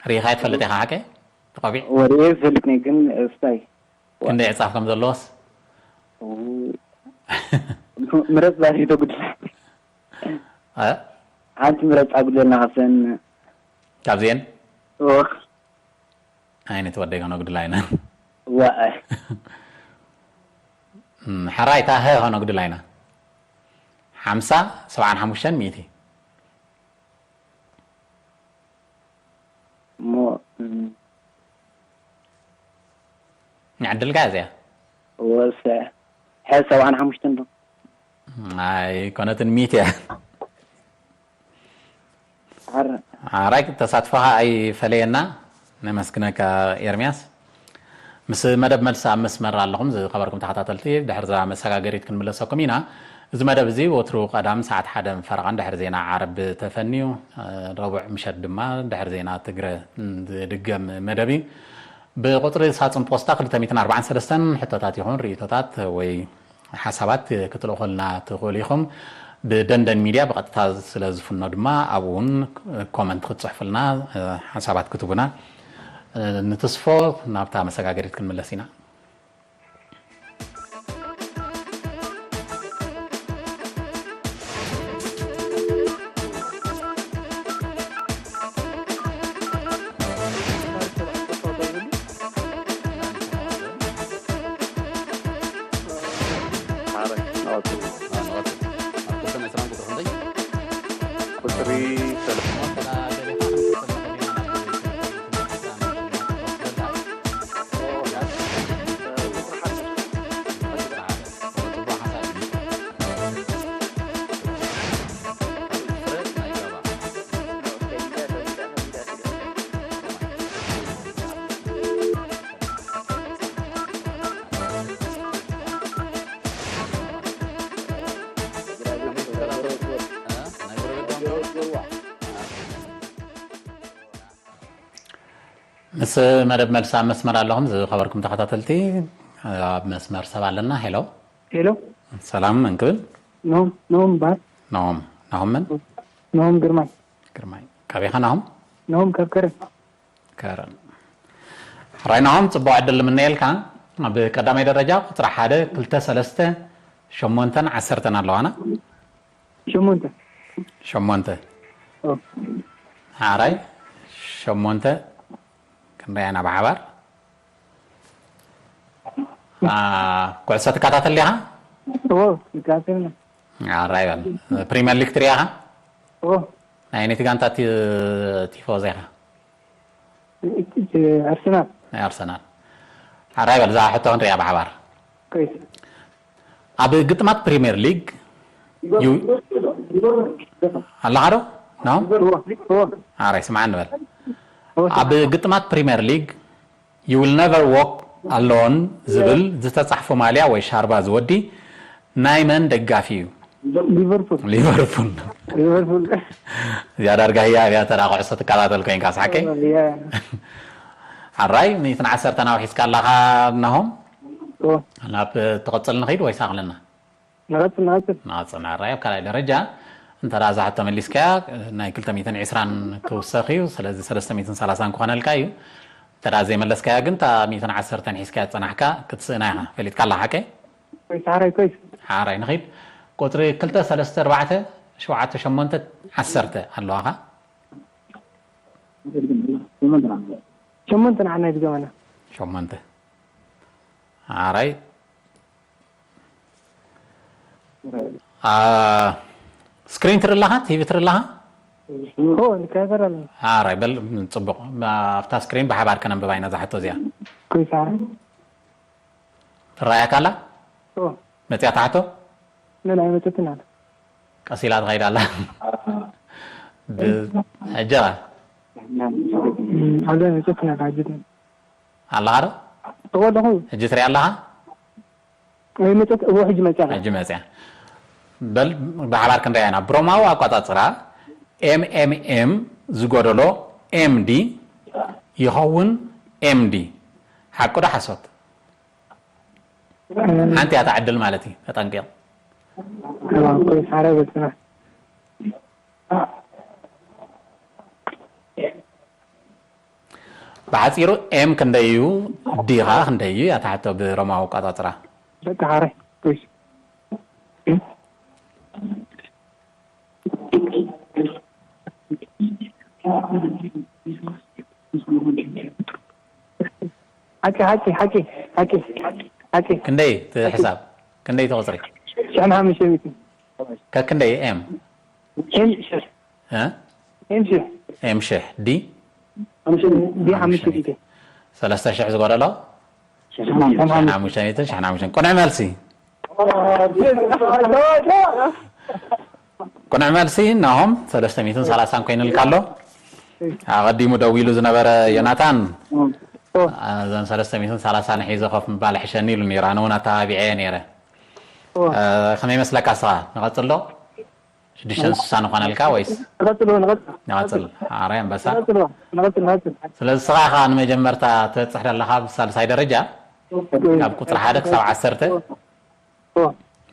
ርኢኻ ትፈልጥ ኢኻ ሓቀይ? ቆቢዕ ወዲኤ ይፈልጥኒ ግን እስታይ ክንደይ ዕጻፍ ከም ዘለዎስ? ምረጽ ዛሬ ተጉድላ እ? ሓንቲ ምረጽ ኣጉድለና ካብተን ካብዚኤን ኦኽ ኣይነት ወደይ ከነጉድላ ኢና። ዋእ እም፣ ሓራይ እታ ሀ ከነጉድላ ኢና። ሓምሳ፣ ሰብዓን ሓሙሽተን፣ ሚእቲ። እሞ እም፣ ንዕድልካ እዚኣ። ወሰ ሐ ሰብዓን ሓሙሽተን ዶ ኣይኮነትን፣ ሚእቲ እያ። ኣረ ኣራይ ተሳትፎኻ ኣይፈለየና። ነመስግነካ ኤርሚያስ። ምስ መደብ መልሲ ኣብ መስመር ኣለኹም ዝኸበርኩም ተኸታተልቲ፣ ድሕር እዛ መሰጋገሪት ክንምለሰኩም ኢና። እዚ መደብ እዚ ወትሩ ቀዳም ሰዓት ሓደ ፈረቓን ድሕሪ ዜና ዓርብ ተፈንዩ፣ ረቡዕ ምሸት ድማ ድሕሪ ዜና ትግረ ዝድገም መደብ እዩ። ብቁጽሪ ሳጹን ፖስታ ክልተ ሚእትን ኣርባዓን ሰለስተን ሕቶታት ይኹን ርእይቶታት ወይ ሓሳባት ክትልእኹልና ትኽእሉ ኢኹም። ብደንደን ሚድያ ብቐጥታ ስለ ዝፍኖ ድማ ኣብኡ እውን ኮመንት ክትጽሕፉልና፣ ሓሳባት ክትቡና ንትስፎ። ናብታ መሰጋገሪት ክንምለስ ኢና። ቁጽሪ ምስ መደብ መልሲ ኣብ መስመር ኣለኹም ዝኸበርኩም ተኸታተልቲ፣ ኣብ መስመር ሰብ ኣለና። ሄሎ። ሄሎ። ሰላም እንክብል። ኖም፣ ኖም እምበኣር። ኖም፣ ናሆም መን? ኖም ግርማይ። ግርማይ። ካበይ ኢኻ ናሆም? ኖም ካብ ከረን። ከረን። ሕራይ ናሆም፣ ጽቡቕ ዕድል ንምነየልካ። ኣብ ቀዳማይ ደረጃ ቁጽሪ ሓደ፣ ክልተ፣ ሰለስተ፣ ሸሞንተን ዓሰርተን ኣለዋና። ሸሞንተ። ሸሞንተ። ኦ። ሓራይ ሸሞንተ ክንደይ ኢና ብሓባር? አ፣ ኩዕሶ ትከታተል ዲኻ? ኦ፣ ይከታተል። ሓራይ በል። ፕሪምየር ሊግ ትሪኢ ኢኻ? ኦ። ናይ ነቲ ጋንታ ቲ-፣ ቲፎዞ ኢኻ? እ-፣ እ-፣ ኣርሰናል። ናይ ኣርሰናል። ሓራይ በል፣ እዛ ሕቶ ክንሪኣ ብሓባር። ቆይ። ኣብ ግጥማት ፕሪምየር ሊግ ዩ-፣ ኣለኻ ዶ? ኖ? ሓራይ ስምዓኒ በል። ኣብ ግጥማት ፕሪምየር ሊግ You will never walk alone ዝብል ዝተጻሕፎ ማልያ ወይ ሻርባ ዝወዲ ናይ መን ደጋፊ እዩ? ሊቨርፑል። ሊቨርፑል። ሊቨርፑል። እዚኣ ዳርጋ ህያ እያ ተራ ኩዕሶ ትከታተል ኮይንካ፣ ሳሕከይ? እያ። ሓራይ፣ ሚእትን ዓሰርተን ኣውሒስካ ኣለኻ ናሆም? ኦ። ናብ ትቕጽል ንኸይድ ወይስ ኣቕልልና? ንቐጽል፣ ንቐጽል። ንቐጽል፣ ሓራይ፣ ኣብ ካልኣይ ደረጃ እንተ ደኣ እዛ ሕቶ መሊስካያ፣ ናይ ክልተ ሚእትን ዕስራን ክውሰኽ እዩ። ስለዚ ሰለስተ ሚእትን ሰላሳን ክኾነልካ እዩ። እንተ ደኣ ዘይመለስካያ ግን፣ እታ ሚእትን ዓሰርተን ሒዝካያ ዝጸናሕካ ክትስእና ኢኻ። ፈሊጥካ ኣለኻ፣ ሓቀይ? ኮይስ፣ ሓራይ፣ ኮይስ። ሓራይ፣ ንኺድ። ቁጽሪ ክልተ፣ ሰለስተ፣ ኣርባዕተ፣ ሸውዓተ፣ ሸሞንተ፣ ዓሰርተ ኣለዋኻ። ሸሞንተ ንዓና ይድገመና። ሸሞንተ። ሓራይ። አ፣ ስክሪን ትርኢ ኣለኻ? ቲቪ ትርኢ ኣለኻ? ኦ፣ ንከታተል ኣለና። ሓራይ፣ በል፣ ጽቡቕ። ኣብታ ስክሪን ብሓባር ከነንብባ ኢና እዛ ሕቶ እዚኣ። ኮይስ፣ ሓራይ። ትረኣየካ ኣላ? ኦ። መጺኣታ ሕቶ? ምን ኣይመጸትን ኣላ። ቀስ ኢላ ትኸይድ ኣላ። ብ-፣ ሕጂ ኸ? እም፣ ኣብዛ መጸትን ኣላ፣ ሕጂ ግን። ኣለኻ ዶ? እወ ኣለኹ። ሕጂ ትሪኣ ኣለኻ? ኣይመጸት፣ እወ፣ ሕጂ መጺኣ። ሕጂ መጺኣ። በል፣ ብሓባር ክንሪኣ ኢና። ብሮማዊ ኣቋጻጽራ M M M ዝጎደሎ M D ይኸውን M D። ሓቂ ዶ ሓሶት? ሓንቲ እያ እታ ዕድል ማለት እዩ። ተጠንቂቕ። እዋ፣ ቆይ፣ ሓደ በትና። ብሓፂሩ M ክንደይ እዩ፣ D ኸዓ ክንደይ እዩ እያ እታ ሕቶ ብሮማዊ ኣቆፃፅራ። በቃ፣ ሓደ፣ ቆይ። ሓቂ፣ ሓቂ፣ ሓቂ፣ ሓቂ፣ ሓቂ። ክንደይ እቲ ሕሳብ? ክንደይ እቲ ቁፅሪ? ሽሕን ሓሙሽተ ሚእትን። ከክንደይ M? ኤም ሽሕ። እ? ኤም ሽሕ። M ሽሕ፣ D? ዲ ሓሙሽተ ሚእቲ። ሰለስተ ሽሕ ዝጎደሎ? ሽሕን ሓሙሽተ። ሽሕን ሓሙሽተ ሚእትን፣ ሽሕን ሓሙሽተ። ቅኑዕ መልሲ። ቅኑዕ መልሲ፣ ናሆም፣ ሰለስተ ሚእትን ሰላሳን ኮይኑልካ ኣሎ። ኣቐዲሙ ደዊሉ ዝነበረ ዮናታን፣ እዘን ሰለስተ ሚእትን ሰላሳን ሒዘ ኮፍ ምባል ሕሸኒ ኢሉ ነይሩ። ኣነ እውን ኣተባቢዐ ነይረ። እ፣ ከመይ ይመስለካ እስኻ? ንቐጽል ዶ? ሽዱሽተን ስሳን ንኾነልካ ወይስ? ንቐጽል፣ ንቐጽል። ንቐጽል። ኣረ ኣንበሳ። ንቐጽል፣ ንቐጽል፣ ንቐጽል። ስለዚ እስኻ ኢኻ ንመጀመርታ ትበጽሕ ዘለኻ ብሳልሳይ ደረጃ፣ ካብ ቁጽሪ ሓደ ክሳብ ዓሰርተ። ኦ።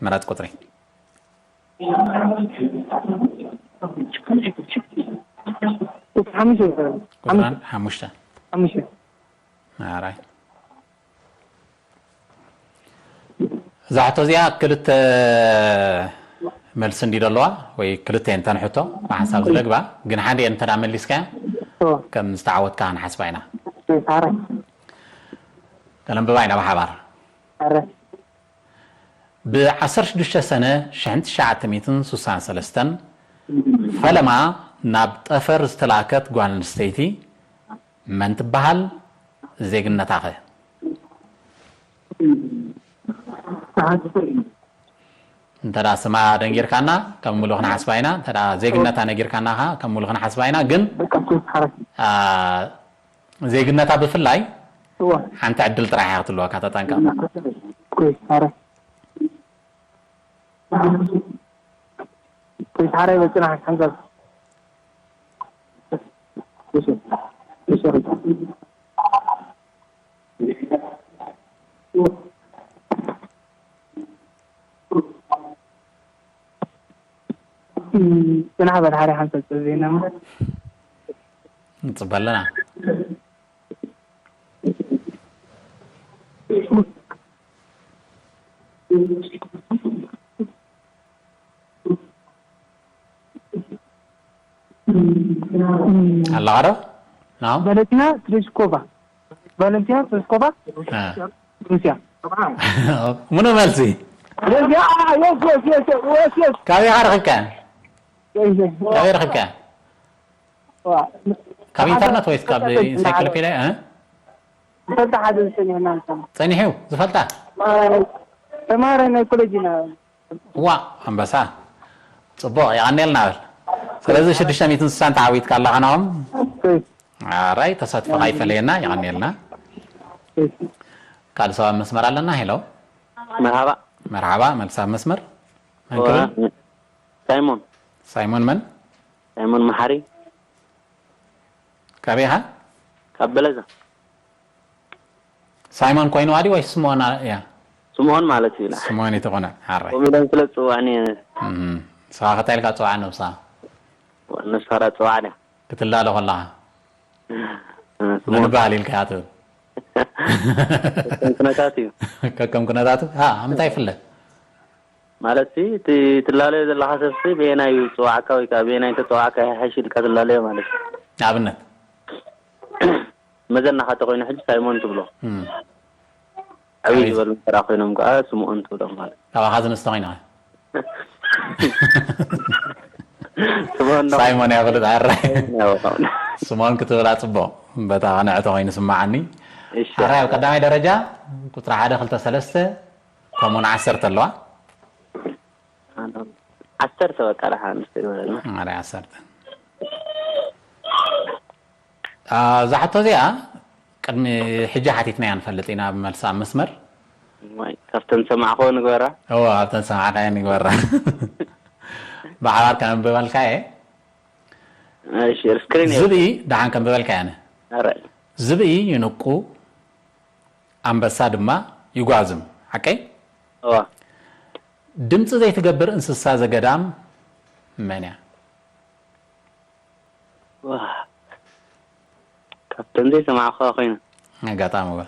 ምረጽ ቁጽሪ። ቁጽሪ ሓሙሽተ ይበሃል። ቁጽሪ ሓሙሽተ። ሓሙሽተ። ኣራይ። እዛ ሕቶ እዚኣ ክልተ መልሲ እንዲ ዘለዋ ወይ ክልተ እየን እተን ሕቶ ብሓንሳብ ዝደግባ፣ ግን ሓንዲአን እንተ ደኣ መሊስካያ ኦ። ከም ዝተዓወትካ ክንሓስባ ኢና። ኣራይ። ከነንብባ ኢና ብሓባር። ኣራይ። ብ ዓሰርተ ሽዱሽተ ሰነ ሽሕን ትሽዓተ ሚእትን ስሳን ሰለስተን ፈለማ ናብ ጠፈር ዝተላእከት ጓል ኣንስተይቲ መን ትበሃል? ዜግነታ ኸ? እንተ ደኣ ስማ ደንጊርካና ከም ሙሉ ክንሓስባ ኢና። እንተ ደኣ ዜግነታ ነጊርካና ኸኣ ከም ሙሉ ክንሓስባ ኢና። ግን፣ በቃ፣ እሱ ሓረስ። አ፣ ዜግነታ ብፍላይ እዋ። ሓንቲ ዕድል ጥራሕ እያ ክትህልወካ፣ ተጠንቀቕ። ኩይ፣ ሓረስ። ኩይ፣ ሓረስ፣ በጽናሕ፣ ሓንሳብ። እሱ፣ እሱ። ጽናሕ በል፣ ሓደ ሓንሳብ ጽበየና እሞ። ንጽበ ኣለና። ኣለኻ ዶ? ናም? ቫለንቲና ትሬስኮቫ። ቫለንቲና ትሬስኮቫ። አ። ሩስያ። ምኑ መልሲ? ሩስያ፣ የስ፣ የስ፣ የስ፣ የስ፣ የስ። ካበይ ኢኻ ረኺብካ? የስ፣ የስ። ካበይ ረኺብካ? ዋ። ካብ ኢንተርነት ወይስ ካብ ኢንሳይክሎፔድያ? እ? ዝፈልጣ ሓደ ዝጸንሐና እንሰማ። ጸኒሑ ዝፈልጣ? ተማሃራይ ናይ ኮሌጅ ኢና። ዋ፣ ኣንበሳ። ጽቡቕ፣ የቐንየልና በል። ስለዚ ሽዱሽተ ሚእትን ስሳን ተዓዊትካ ኣለኻ ናኦም። ኩይ። ኣራይ፣ ተሳትፎኻ ይፈለየና፣ የቐንየልና። ካልእ ሰብ ኣብ መስመር ኣለና። ሄሎ። መርሃባ። መርሓባ፣ መልሲ ኣብ መስመር። መን ክብል? ሳይሞን። ሳይሞን መን? ሳይሞን መሓሪ። ካበይ ኢኻ? ካብ በለዛ። ሳይሞን ኮይኑ ኣዲ ወይ ስምኦን እያ? ስምኦን ማለት እዩ። ስምኦን እዩ ትኾነ። ሓራይ። ኮሚደን ስለ ዝጽዋዕኒ። እም፣ ንስኻ ከታይ ኢልካ ትጽዋዕ ነብስኻ? ንስኻ ዳ ትጽዋዕኒ። ክትላለ ከለኻ? እ፣ መን ስምኦን። ይበሃል ኢልካ እያ ትብል? ከም ኩነታት እዩ። ከከም ኩነታቱ? ሃ፣ ኣብ ምንታይ ይፍለ? ማለት እቲ ትላለዮ ዘለኻ ሰብሲ ብየናይ እዩ ዝጽዋዕካ ወይ ከዓ ብየናይ እንተጸዋዕካ ይሓይሽ ኢልካ ትላለዮ ማለት እዩ። ንኣብነት? መዘናኻ ተኾይኑ ሕጂ ሳይሞን ትብሎ። እም። ዕብይ ኣቤት። ዝበሉ እንተ ኮይኖም ከዓ ስምኦን ትብሎም ማለት እዩ። ካባኻ ዝንስተ ኮይና? ስምኦን ነው። ሳይሞን እያ ፍልጥ፣ ኣረ። ያው ነው። ስምኦን ክትብላ ጽቡቕ። በታ ቅንዕቲ ኮይኑ ስማዓኒ። እሺ። ኣረ ኣብ ቀዳማይ ደረጃ ቁጽሪ ሓደ፣ ክልተ፣ ሰለስተ፣ ከምኡውን ዓሰርተ ኣለዋ። ዓሰርተ በቃ ደሓን እስቲ ይበለና። ኣረ ዓሰርተ። አ፣ እዛ ሕቶ እዚኣ ቅድሚ ሕጂ ሓቲትናያ ንፈልጥ ኢና ብመልሲ ኣብ መስመር። ዋይ፣ ካብተን ሰማዕኮ ንግበራ። እዎ፣ ኣብተን ሰማዕካየን ንግበራ። ብሓባር ከነንብበልካ እየ። እሺ፣ ስክሪን እዩ። ዝብኢ ደሓን ከም ዝበልካ ያነ። ኣረ። ዝብኢ ይንቁ፣ ኣንበሳ ድማ ይጓዝም። ሓቀይ? እዋ። ድምፂ ዘይትገብር እንስሳ ዘገዳም መን እያ? ዋ። ካብተን ዘይሰማዕኳ ኮይነ። ኣጋጣሚ እዋ።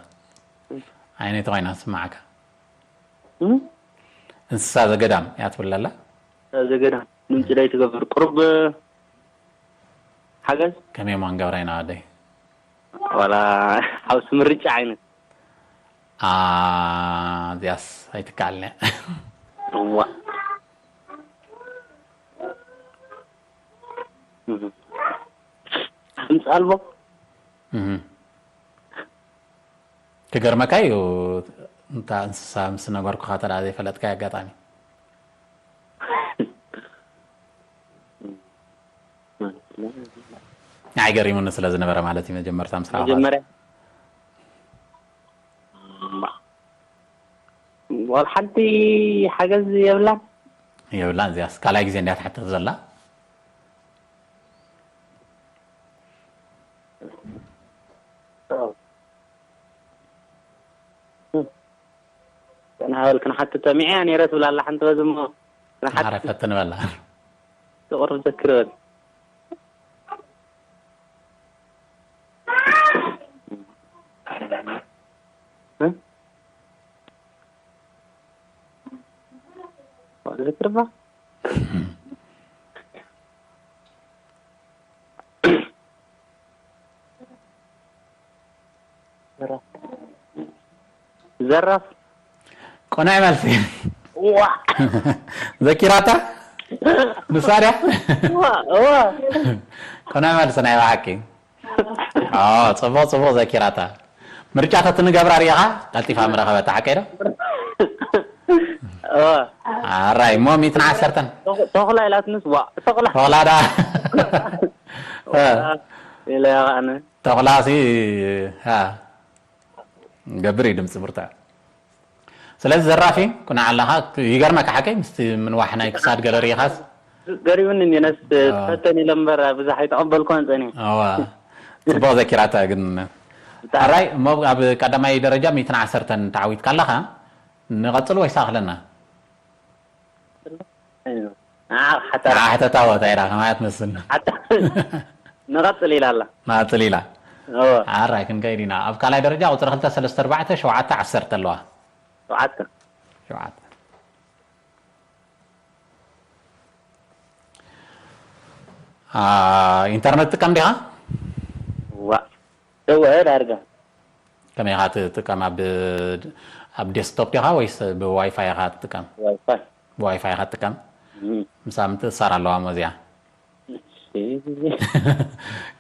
ዓይነይቲ ኮይና ትስማዓካ። እም? እንስሳ ዘገዳም እያ ትብለላ። እንስሳ ዘገዳም። ድምፂ ዘይትገብር። ቁሩብ ሓገዝ? ከመይ እሞ ክንገብራ ኢና ወደይ? ዋላ ሓውሲ ምርጫ ዓይነት። ኣ፣ እዚኣስ ኣይትከኣልን እያ። እዋ። እህ። ድምፂ ኣልቦ? እህ። ክገርመካ እዩ፣ እንታ እንስሳ ምስ ነገርኩኻ ተዳ ዘይፈለጥካ ኣጋጣሚ። ንዓይ ገሪሙኒ ስለ ዝነበረ ማለት እዩ፣ መጀመርታ ምስ ረኣኹ። መጀመርያ? ዋላ ሓንቲ ሓገዝ የብላን? የብላን፣ እዚኣስ ካልኣይ ግዜ እንድያ ትሓተት ዘላ። ጽንሕ በል፣ ክንሓትት ጠሚዐ እያ ነይረ ትብል ኣላ ሓንቲ በዚ እሞ፣ ክንሓትት። ኣረ፣ ፈትን በላ። ትቕርብ ዘክር በል። እ? ትዘክር እባ? ዘራፍ። ዘራፍ። ቅኑዕ መልሲ። ዋ። ዘኪራታ? ንሳ ድያ? ዋ፣ ዋ። ቅኑዕ መልሲ ናይ ብሓቂ። ኦ፣ ጽቡቕ፣ ጽቡቕ ዘኪራታ። ምርጫ ተትንገብራ ርኢኻ ቀልጢፋ ምረኸበታ፣ ሓቀይ ዶ? ኦ። ኣራይ፣ እሞ ሚእትን ዓሰርተን። ተኹ-፣ ተኹላ ኢላትንስ፣ ዋ፣ ተኹላ። ተኹላ ዳ? ኢለ ኣነ። ተኹላሲ፣ ሃ፣ ገብር እዩ ድምፂ ብርትዕ። ስለዚ ዘራፊ ኩና ኣለኻ፣ ይገርመካ ሓቀይ፣ ምስቲ ምንዋሕ ናይ ክሳድ ገለ ርኢኻስ? ገሪሙኒ እኔ፣ ነስ አ። ትፈተን ኢለ እምበር ብዙሕ ኣይተቐበልኩዋን ጸኒሐ። እዋ፣ ጽቡቕ ዘኪራታ ግን። ብጣዕሚ። ኣራይ፣ እሞ ኣብ ቀዳማይ ደረጃ ሚእትን ዓሰርተን ተዓዊትካ ኣለኻ፣ ንቐጽል ወይስ ኣኽለና? አ፣ ሓታ። አ፣ ሓተታ ቦታ ኢላ፣ ከማያ ትመስል። ሓታ። ንቐጽል ኢላ ኣላ። ንቐጽል ኢላ። እወ። ኣራይ፣ ክንከይድ ኢና። ኣብ ካልኣይ ደረጃ ቁጽሪ ክልተ፣ ሰለስተ፣ ኣርባዕተ፣ ሸውዓተ፣ ዓሰርተ ኣለዋ። ሸውዓተ። ሸውዓተ። አ፣ ኢንተርነት ትጥቀም ዲኻ? ዋ። እወ፣ ዳርጋ። ከመይ ኢኻ ትጥቀም? ኣብ፣ ኣብ ዴስክቶፕ ዲኻ ወይስ ብዋይፋይ ኢኻ ትጥቀም? ዋይፋይ። ብዋይፋይ ኢኻ ትጥቀም? እም። ምሳ ምትእሳር ኣለዋ እሞ እዚኣ። እሺ።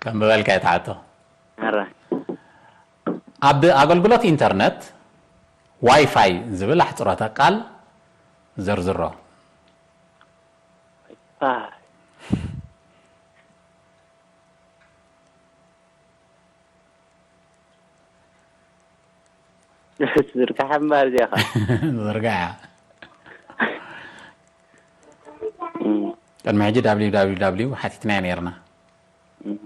ከም በልካ እየ ትሓቶ። ኣረ። ኣብ ኣገልግሎት ኢንተርነት ዋይፋይ ዝብል ኣሕጽሮተ ቃል ዘርዝሮ። ዋይፋይ። ዝርግሓ እምበኣር እዚኣ ኸኣ። ዝርግሓ። እም። ቅድሚ ሕጂ W W W ሓቲትናዮ ነይርና። እም።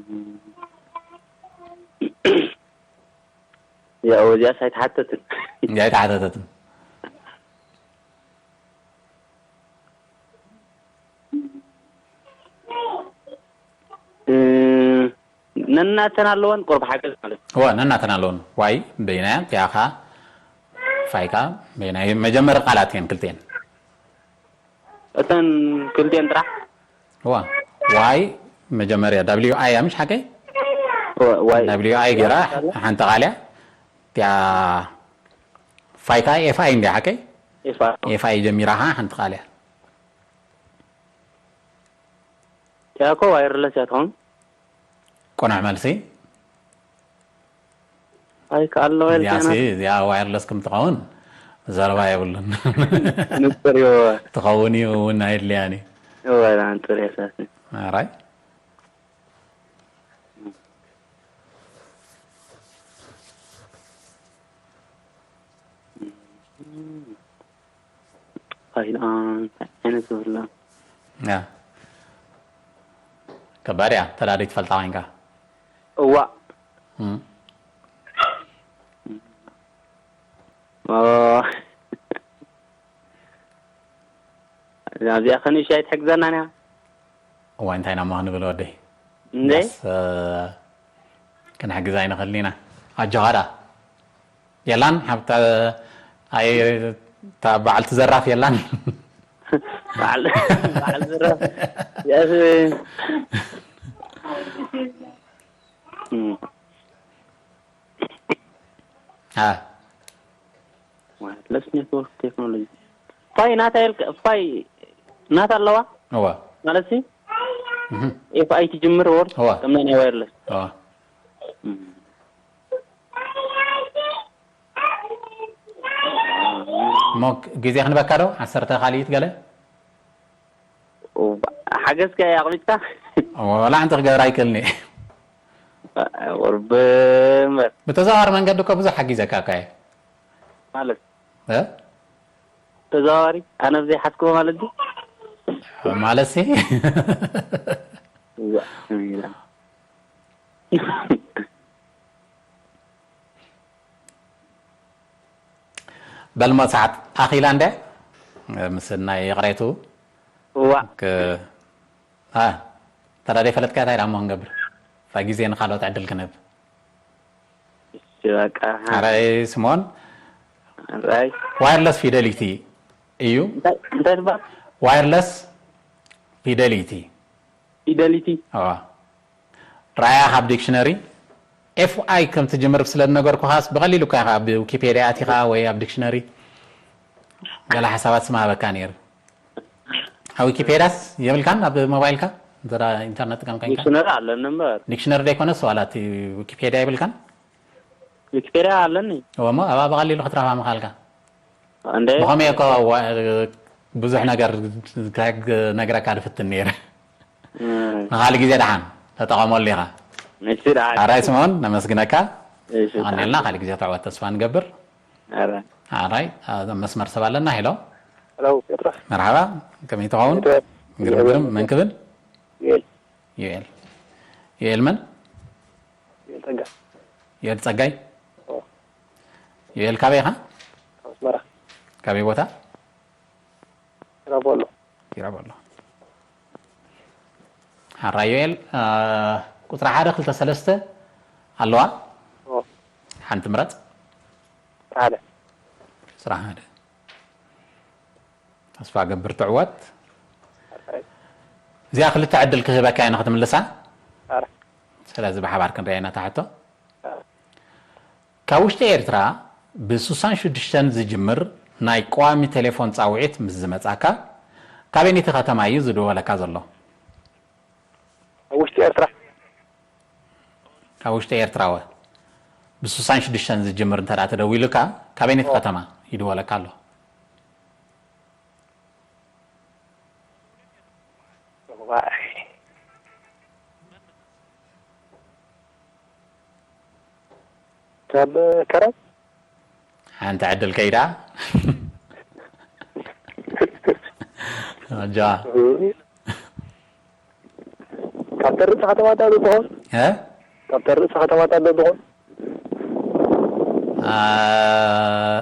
ያው እዚኣስ ኣይተሓተትን። እዚኣ ኣይተሓተተትን። እ፣ ነናተን ኣለወን ቁሩብ ሓገዝ ማለት እዩ። እወ፣ ነናተን ኣለወን። ዋይ በይናያ፣ እቲኣኻ ፋይካ በይናይ መጀመሪ ቃላት እየን ክልቲኤን። እተን ክልቲኤን ጥራሕ? እዋ፣ ዋይ መጀመርያ W I እያ፣ ምሽ ሓቀይ? እዋ፣ ዋይ። W I ገይራ ሓንቲ ቃል እያ። እቲኣ ፋይካ ኤፍ ኣይ እንድያ ሓቀይ? ኤፍ ኣይ። ኤፍ ኣይ ጀሚራ ኸዓ ሓንቲ ቃል እያ። እቲኣ እኮ ዋይርለስ እያ ትኸውን። ቅኑዕ መልሲ። ኣይከኣሎ እዚኣሲ፣ ኢልካና። እዚኣ ዋየርለስ ከም ትኸውን ዘረባ የብሉን። ንጹር እዩ። ትኸውን እዩ እውን ኣየድልያን እዩ። እወ፣ ንጹር እዩ ሳሲ። ኣራይ። ኣይልኣን ዓይነት ዝብላ። ያ። ከባድ እያ፣ ተዳዲ ትፈልጣ ኮይንካ። እዋእ እም። ኦ፣ ኣብዚኣ ከንእሽተይ ኣይትሕግዘናን እያ። እዋይ፣ እንታይ ኢና እሞ ክንብል ወደይ? እንዴ? ያስ፣ እ፣ ክንሕግዝ ኣይንኽእልን ኢና። ኣጆኻ ዳ። የላን፣ ሓብታ፣ ኣይ፣ እታ በዓልቲ ዘራፍ የላን። በዓል፣ በዓል ዘራፍ። ያስ፣ እም። አ። ዋየርለስ ኔትወርክ ቴክኖሎጂ። ፋይ ናታ የልካ፣ ፋይ ናታ ኣለዋ? እዋ። ማለት ሲ? እህ። ኤፍ ኣይ ትጅምር ወርድ? እዋ። ከም ናይ ዋየርለስ። እዋ። እም። እሞ ግዜ ክንበካ ዶ? ዓሰርተ ካልኢት ገለ? ሓገዝካ ኣቕሊጥካ? እሞ ወላ ሓንቲ ክገብር ኣይክእልን እየ። ወርብ እምበር። ብተዘዋዋሪ መንገዲ እኮ ብዙሕ ሓጊዘካ እኮ እየ። ማለት? እ? ተዘዋዋሪ? ኣነ ብዘይ ሓስክዎ ማለት ድዩ? ማለት ሲ? እዋ፣ ኢላ። በልሞ ሰዓት ኣኺላ እንደ ምስ ናይ ይቕሬቱ እዋ። ክ-፣ አ፣ ተዳደይ ፈለጥካ እንታይ ዳሞ ክንገብር? ፋ ግዜ ንኻልኦት ዕድል ክንህብ። እሺ፣ በቃ። ኣራይ ስሞን ኣራይ። ዋየርለስ ፊደሊቲ እዩ። እንታይ፣ እንታይ ትበሃል? ዋየርለስ ፊደሊቲ። ፊደሊቲ። እዋ። ራእያ ካብ ዲክሽነሪ ኤፍ ኣይ ከም ትጅምር ስለ ዝነገርኩኻስ ብቐሊሉ እኳ ኢኻ ኣብ ዊኪፔድያ ኣቲኻ ወይ ኣብ ዲክሽነሪ ገለ ሓሳባት ስምሃበካ ነይሩ። ኣብ ዊኪፔድያስ የብልካን ኣብ ሞባይልካ? እንተ ደኣ ኢንተርነት ጥቀም ኮይንካ? ዲክሽነሪ ኣለኒ እምበር። ዲክሽነሪ ዘይኮነስ ዋላ እቲ ዊኪፔድያ የብልካን? ዊኪፔድያ ኣለኒ። እወ እሞ ኣብኣ ብቐሊሉ ክትረኽባ ምኻልካ። እንደ ብኸመይ እኮ ዋ-፣ ብዙሕ ነገር ክነግረካ ድፍትን ነይረ። እም፣ ንኻልእ ግዜ ደሓን ተጠቐመሉ ኢኻ። እሺ፣ ደሓን። ኣራይ ስምኦን ነመስግነካ። እሺ፣ ቀኒልና ካልእ ግዜ ተዕወት ተስፋ ንገብር። ኣራይ። ኣራይ ኣብ መስመር ሰብ ኣለና። ሄሎ ሄሎ ጴጥሮስ። መርሓባ፣ ከመይ ትኸውን? ጴጥሮስ። ግርም ግርም። መን ክብል? ዩኤል። ዩኤል። ዩኤል መን? ዩኤል ጸጋ። ዩኤል ጸጋይ። ኦ። ዩኤል ካበይ ኢኻ? ኣስመራ። ካበይ ቦታ? ኪራቦሎ። ኪራቦሎ። ሓራ ዩኤል፣ አ፣ ቁጽሪ ሓደ ክልተ ሰለስተ ኣለዋ። ኦ። ሓንቲ ምረጽ። ሓደ። ቁጽሪ ሓደ። ተስፋ ገብር ትዕወት። እዚኣ ክልተ ዕድል ክህበካ እየ ንክትምልሳ። ኣረ። ስለዚ ብሓባር ክንሪኣ ኢና እታ ሕቶ። ካብ ውሽጢ ኤርትራ ብ ሱሳን ሽዱሽተን ዝጅምር ናይ ቀዋሚ ቴሌፎን ጻውዒት ምስ ዝመጻካ፣ ካበይነይቲ ከተማ እዩ ዝድወለካ ዘሎ? ኣብ ውሽጢ ኤርትራ። ካብ ውሽጢ ኤርትራ ወ። ብ ሱሳን ሽዱሽተን ዝጅምር እንተ ደኣ ተደዊሉካ፣ ካበይነይቲ ከተማ ይድወለካ ኣሎ? ዋይ። ካብ ከረን። ሓንቲ ዕድል ከይዳ። ኣጃ። ካብ ተርሳ ከተማታት ዶ ትኾን? እ? ካብ ተርሳ ከተማታት ዶ ትኾን? አ፣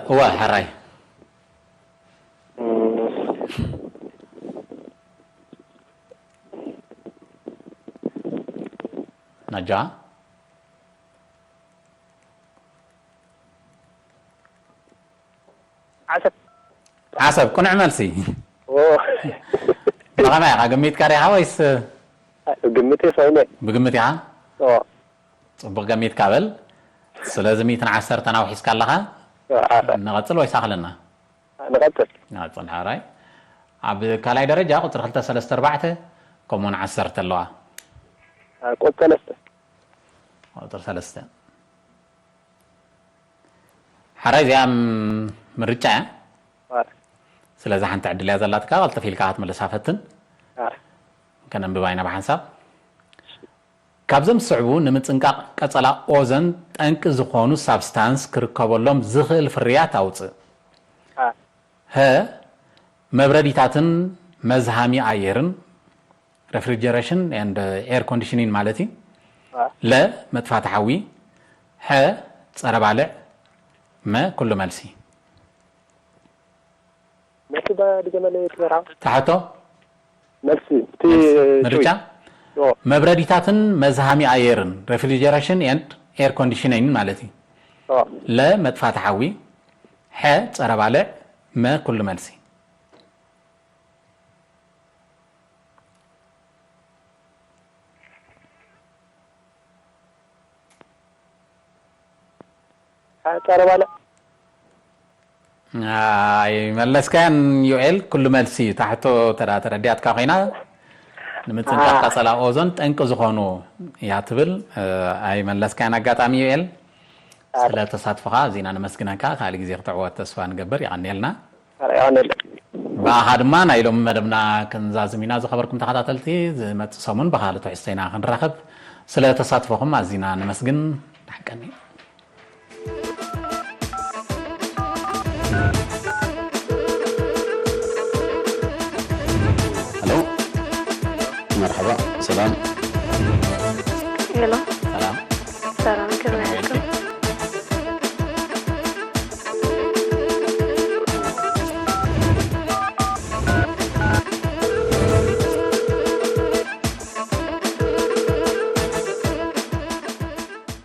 እወ፣ ሕራይ። እም፣ ነጃ። ዓሰብ። ዓሰብ፣ ቅኑዕ መልሲ። ኦ። ብኸመይ ኢኻ? ገሚትካ ዲኻ ወይስ? ግምት ይኸይነ። ብግምት ኢኻ? ኦ። ጽቡቕ ገሚትካ በል። ስለዚ ሚእትን ዓሰርተን ኣውሒስካ ኣለኻ። ዓሰብ። ንቐጽል ወይስ ኣኽለና? ንቐጽል። ንቐጽል፣ ሓራይ። ኣብ ካልኣይ ደረጃ ቁጽሪ ክልተ፣ ሰለስተ፣ ኣርባዕተ፣ ከምኡውን ዓሰርተ ኣለዋ። ቁጽሪ ሰለስተ። ቁጽሪ ሰለስተ። ሓራይ፣ እዚኣ ም-፣ ምርጫ እያ። ኣረ። ስለዚ ሓንቲ ዕድል እያ ዘላትካ፣ ቀልጥፍ ኢልካ ክትምልሳ ፈትን። ኣረ። ከነንብባ ኢና ብሓንሳብ። ካብዞም ዝስዕቡ ንምጽንቃቕ ቀጸላ ኦዘን ጠንቂ ዝኾኑ ሳብስታንስ ክርከበሎም ዝኽእል ፍርያት ኣውጽእ። ኣረ። ሀ፣ መብረዲታትን መዝሃሚ ኣየርን። refrigeration and air conditioning ማለት እዩ። አ። ለ መጥፋት ሓዊ፣ ሐ ጸረ ባልዕ፣ መ ኩሉ መልሲ። መልሲ ባ ድገመለይ ትበራ ታሕቶ መልሲ እቲ ምርጫ ኦ መብረዲታትን መዝሃሚ ኣየርን refrigeration and air conditioning ማለት እዩ። ኦ ለ መጥፋት ሓዊ፣ ሐ ጸረ ባልዕ፣ መ ኩሉ መልሲ። ጸረ ባልዕ ኣይመለስካያን ዮኤል፣ ኩሉ መልሲ ታሕቶ ተዳ ተረዲኣትካ ኮይና ንምጽንቃቕ ቀጸላ ኦዞን ጠንቂ ዝኾኑ እያ ትብል። ኣይመለስካያን ኣጋጣሚ ዮኤል፣ ስለ ተሳትፎኻ ኣዚና ነመስግነካ። ካልእ ግዜ ክትዕወት ተስፋ ንገብር። የቐንየልና። ኧረ ይቐንየለይ። ብኣኻ ድማ ናይ ሎሚ መደብና ክንዛዝም ኢና። ዝኸበርኩም ተኸታተልቲ፣ ዝመጽእ ሰሙን ብኻልእ ትሕዝቶ ኢና ክንራኸብ። ስለ ተሳትፎኹም ኣዚና ነመስግን። ንሓቀኒ። ሄሎ፣ መርሓባ፣ ሰላም። ሄሎ፣